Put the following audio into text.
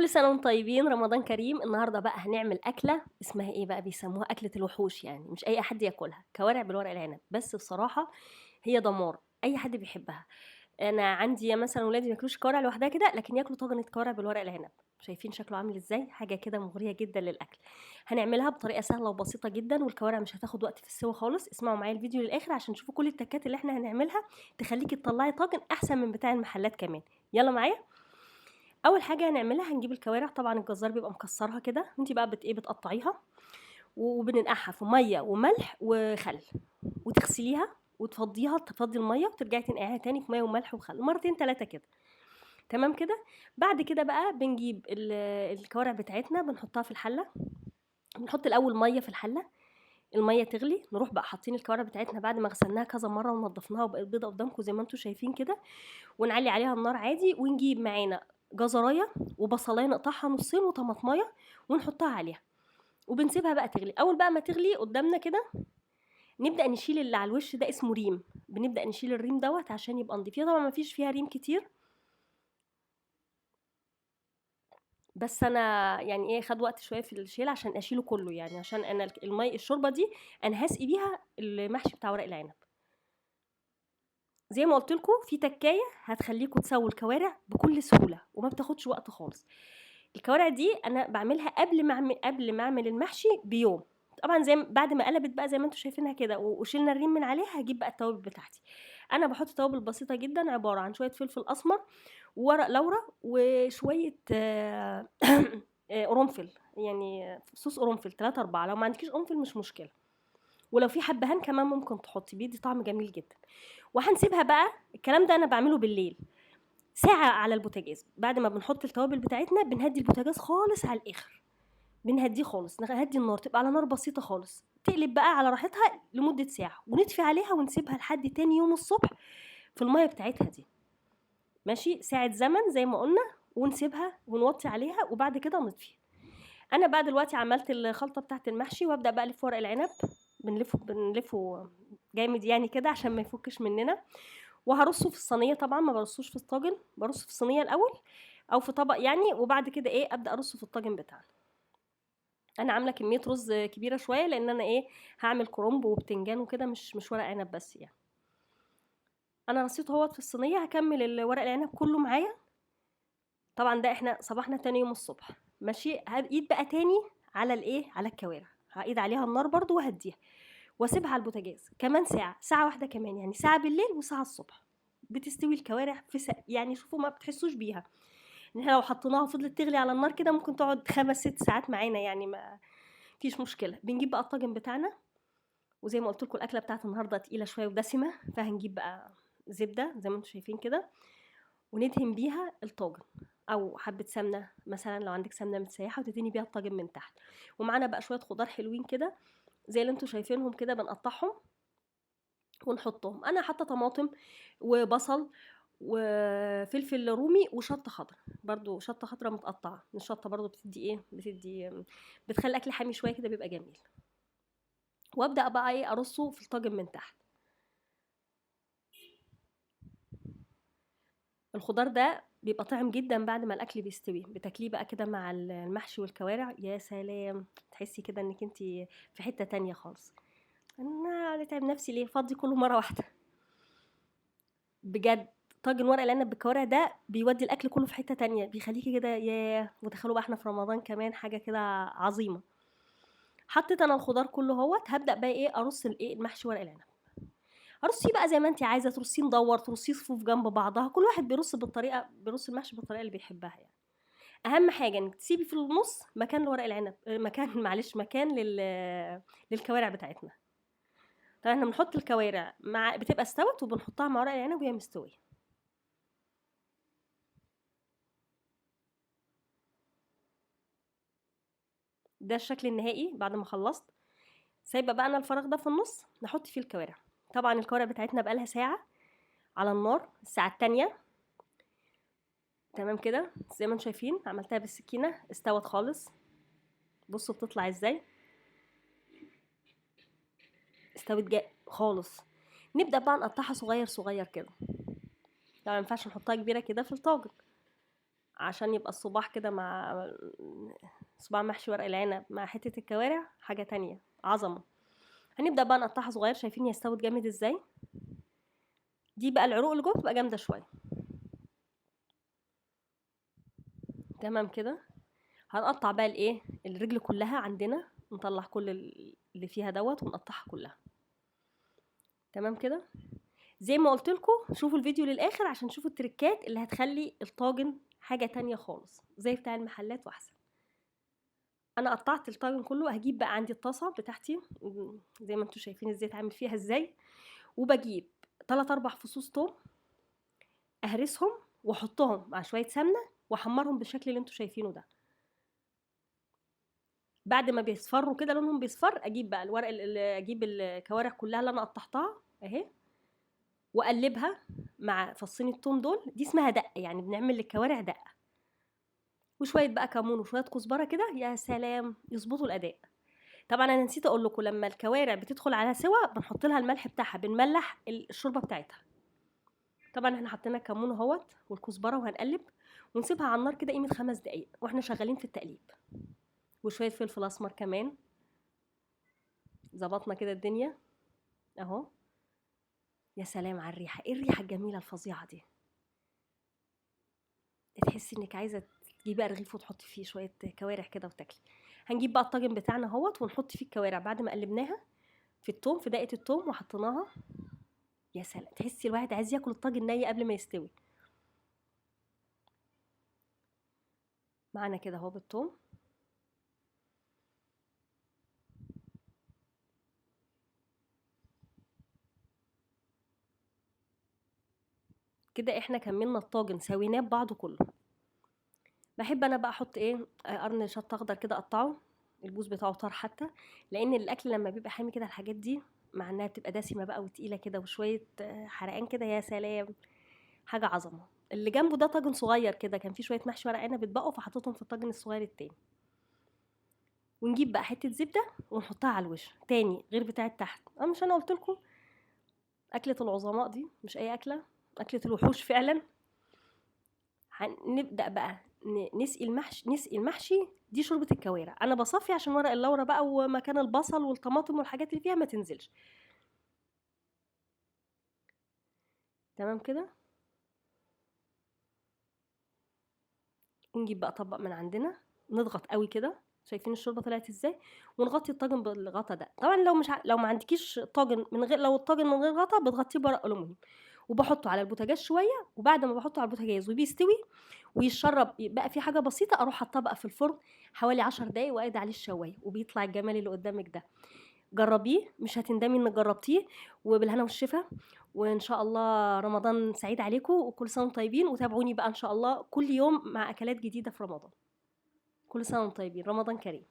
كل سنة وانتم طيبين، رمضان كريم. النهارده بقى هنعمل أكلة اسمها إيه بقى، بيسموها أكلة الوحوش، يعني مش أي حد ياكلها، كوارع بالورق العنب. بس بصراحة هي دمار، أي حد بيحبها. أنا عندي مثلًا ولادي ما ياكلوش كوارع لوحدها كده، لكن ياكلوا طاجن كوارع بالورق العنب. شايفين شكله عامل إزاي؟ حاجة كده مغرية جدًا للأكل. هنعملها بطريقة سهلة وبسيطة جدًا، والكوارع مش هتاخد وقت في السوا خالص. اسمعوا معايا الفيديو للآخر عشان تشوفوا كل التكات اللي إحنا هنعملها تخليكِ تطلعي طاجن أحسن من بتاع المحلات كمان. يلا معايا؟ أول حاجة هنعملها هنجيب الكوارع، طبعًا الجزار بيبقى مكسرها كده، وأنتِ بقى بت إيه، بتقطعيها وبننقعها في مية وملح وخل، وتغسليها وتفضيها، تفضي المية وترجعي تنقعيها تاني في مية وملح وخل، مرتين 3 كده. تمام كده؟ بعد كده بقى بنجيب الكوارع بتاعتنا بنحطها في الحلة، بنحط الأول مية في الحلة، المية تغلي، نروح بقى حاطين الكوارع بتاعتنا بعد ما غسلناها كذا مرة ونضفناها وبقت بيضة قدامكم زي ما انتم شايفين كده، ونعلي عليها النار عادي، ونجيب معانا جزرايه وبصلايه نقطعها نصين وطماطمايه ونحطها عليها، وبنسيبها بقى تغلي. اول بقى ما تغلي قدامنا كده نبدا نشيل اللي على الوش ده، اسمه ريم، بنبدا نشيل الريم دوت عشان يبقى نضيف. طبعا ما فيش فيها ريم كتير، بس انا يعني ايه خد وقت شوية في الشيل عشان اشيله كله، يعني عشان انا المي الشوربة دي انا هسقي بيها المحشي بتاع ورق العنب. زي ما قلت لكم في تكايه هتخليكم تسووا الكوارع بكل سهولة وما بتاخدش وقت خالص. الكوارع دي انا بعملها قبل ما اعمل المحشي بيوم، طبعا زي بعد ما قلبت بقى زي ما انتم شايفينها كده وشيلنا الريم من عليها، هجيب بقى التوابل بتاعتي. انا بحط توابل بسيطة جدا، عبارة عن شوية فلفل اسمر وورق لورا وشوية قرنفل، يعني صوص قرنفل 3 4، لو ما عندكيش قرنفل مش مشكلة، ولو في حبهان كمان ممكن تحطي، بيدي طعم جميل جدا. وهنسيبها بقى، الكلام ده انا بعمله بالليل ساعة على البوتاجاز. بعد ما بنحط التوابل بتاعتنا بنهدي البوتاجاز خالص على الاخر، بنهديه خالص، نهدي النار تبقى على نار بسيطة خالص، تقلب بقى على راحتها لمدة ساعة، ونطفي عليها ونسيبها لحد تاني يوم الصبح في المية بتاعتها دي. ماشي، ساعة زمن زي ما قلنا، ونسيبها ونوطي عليها وبعد كده نطفي. انا بقى دلوقتي عملت الخلطة بتاعت المحشي، وابدا بقى الف ورق العنب، بنلفه جامد يعني كده عشان ما يفكش مننا، وهرصه في الصينية. طبعا ما برصوش في الطاجن، برصه في الصينية الاول او في طبق يعني، وبعد كده ايه ابدا ارصه في الطاجن بتاعنا. انا عامله كمية رز كبيرة شوية لان انا ايه هعمل كرنب وبتنجان وكده، مش ورق عنب بس يعني. انا رصيته اهوت في الصينية، هكمل الورق العنب كله معايا. طبعا ده احنا صباحنا تاني يوم الصبح. ماشي، هقيد بقى تاني على الايه، على الكوارع، هقيد عليها النار برضو وهديها واسيبها على البوتاجاز كمان ساعة، ساعة واحدة كمان، يعني ساعة بالليل وساعة الصبح. بتستوي الكوارع في يعني شوفوا ما بتحسوش بيها، ان احنا لو حطيناها وفضلت تغلي على النار كده ممكن تقعد 5 6 ساعات معانا، يعني ما فيش مشكلة. بنجيب بقى الطاجن بتاعنا، وزي ما قلت لكم الاكلة بتاعت النهارده تقيلة شوية ودسمه، فهنجيب بقى زبدة زي ما انتم شايفين كده، وندهن بيها الطاجن، او حبه سمنه مثلا لو عندك سمنه متسيحه، وتدهني بيها الطاجن من تحت. ومعانا بقى شوية خضار حلوين كده زي اللي انتم شايفينهم كده، بنقطعهم ونحطهم. انا حاطه طماطم وبصل وفلفل رومي وشطه خضراء، برضو شطه خضراء متقطعه، الشطه برضو بتدي ايه، بتدي بتخلي الاكل حامي شوية كده، بيبقى جميل. وابدا بقى ايه ارصه في الطاجن من تحت. الخضار ده بيبقى طعم جدا بعد ما الاكل بيستوي، بتاكليه بقى كده مع المحشي والكوارع، يا سلام، تحسي كده انك انتي في حتة تانية خالص. انا اتعب نفسي ليه، فضي كله مرة واحدة. بجد طاجن ورق العنب بالكوارع ده بيودي الاكل كله في حتة تانية، بيخليكي كده ياه. ودخلوا بقى احنا في رمضان كمان، حاجة كده عظيمة. حطيت انا الخضار كله اهوت. هبدا بقى ايه ارص الايه المحشي ورق العنب. رصيه بقى زي ما انت عايزه، ترصيه مدور، ترصيه صفوف جنب بعضها، كل واحد بيرص بالطريقة، بيرص المحشي بالطريقة اللي بيحبها يعني. اهم حاجة انك تسيبي في النص مكان لورق العنب، مكان معلش، مكان للكوارع بتاعتنا. طبعا احنا بنحط الكوارع مع بتبقى استوت، وبنحطها مع ورق العنب وهي مستوية. ده الشكل النهائي بعد ما خلصت. سايبه بقى انا الفراغ ده في النص نحط فيه الكوارع. طبعا الكوارع بتاعتنا بقالها ساعة على النار، الساعة 2. تمام كده زي ما انتم شايفين عملتها بالسكينة، استوت خالص. بصوا بتطلع ازاي، استوت جا خالص. نبدا بقى نقطعها صغير صغير كده، طبعا ما ينفعش نحطها كبيرة كده في الطاجن، عشان يبقى الصباح كده مع صباع محشي ورق العنب مع حتة الكوارع، حاجة تانية عظمه. هنبدا بقى نقطعها صغير. شايفين هي استوت جامد ازاي؟ دي بقى العروق اللي جوه بتبقى جامدة شوية. تمام كده. هنقطع بقى الايه، الرجل كلها عندنا، نطلع كل اللي فيها دوت ونقطعها كلها. تمام كده. زي ما قلت لكم شوفوا الفيديو للاخر عشان تشوفوا التريكات اللي هتخلي الطاجن حاجة تانية خالص زي بتاع المحلات واحسن. انا قطعت الطاجن كله. هجيب بقى عندي الطاسه بتاعتي زي ما انتم شايفين الزيت عامل فيها ازاي، وبجيب 3 4 فصوص توم اهرسهم واحطهم مع شوية سمنه واحمرهم بالشكل اللي انتم شايفينه ده. بعد ما بيصفروا كده لونهم بيصفر، اجيب بقى الورق اجيب الكوارع كلها اللي انا قطعتها اهي واقلبها مع فصين التوم دول. دي اسمها دقه، يعني بنعمل للكوارع دقه. وشوية بقى كمون وشوية كزبره كده، يا سلام يظبطوا الاداء. طبعا انا نسيت اقول لكم لما الكوارع بتدخل على سوا بنحط لها الملح بتاعها، بنملح الشوربة بتاعتها. طبعا احنا حطينا الكمون اهوت والكزبره، وهنقلب ونسيبها على النار كده قيمة 5 دقايق واحنا شغالين في التقليب. وشوية فلفل اسمر كمان. ظبطنا كده الدنيا اهو. يا سلام على الريحة، ايه الريحة الجميلة الفظيعة دي؟ تحسي انك عايزه تجيبي رغيف وتحطي فيه شوية كوارع كده وتاكلي. هنجيب بقى الطاجن بتاعنا اهوت ونحط فيه الكوارع بعد ما قلبناها في التوم، في دقه التوم وحطيناها. يا سلام، تحسي الواحد عايز ياكل الطاجن ني قبل ما يستوي. معانا كده اهو بالثوم. كده احنا كملنا الطاجن، سويناه ببعضه كله. بحب انا بقى احط ايه، قرن شطه اخضر كده اقطعه، البوز بتاعه طار حتى، لان الاكل لما بيبقى حامي كده الحاجات دي مع انها بتبقى دسمة بقى وتقيله كده وشوية حرقان كده، يا سلام حاجة عظمه. اللي جنبه ده طاجن صغير كده كان فيه شوية محشي ورق عنب اتبقوا، فحطيتهم في الطاجن الصغير التاني. ونجيب بقى حتة زبدة ونحطها على الوش تاني غير بتاعه تحت. مش انا قلت لكم اكله العظماء دي مش اي اكله، اكله الوحوش فعلا. هنبدا بقى نسقي المحشي، نسقي المحشي دي شوربة الكوارع. انا بصفي عشان ورق اللورة بقى ومكان البصل والطماطم والحاجات اللي فيها ما تنزلش. تمام كده. ونجيب بقى طبق من عندنا، نضغط قوي كده، شايفين الشوربة طلعت ازاي، ونغطي الطاجن بالغطا ده. طبعا لو مش لو ما عندكيش طاجن من غير، لو الطاجن من غير غطا بتغطيه بورق الومنيوم. وبحطه على البوتاجاز شوية، وبعد ما بحطه على البوتاجاز وبيستوي ويتشرب بقى في حاجة بسيطة، اروح حاطاه بقى في الفرن حوالي 10 دقايق واقعد عليه الشوايه، وبيطلع الجمال اللي قدامك ده. جربيه مش هتندمي انك جربتيه، وبالهنا والشفا، وان شاء الله رمضان سعيد عليكم، وكل سنة وانتم طيبين. وتابعوني بقى ان شاء الله كل يوم مع اكلات جديدة في رمضان. كل سنة وانتم طيبين، رمضان كريم.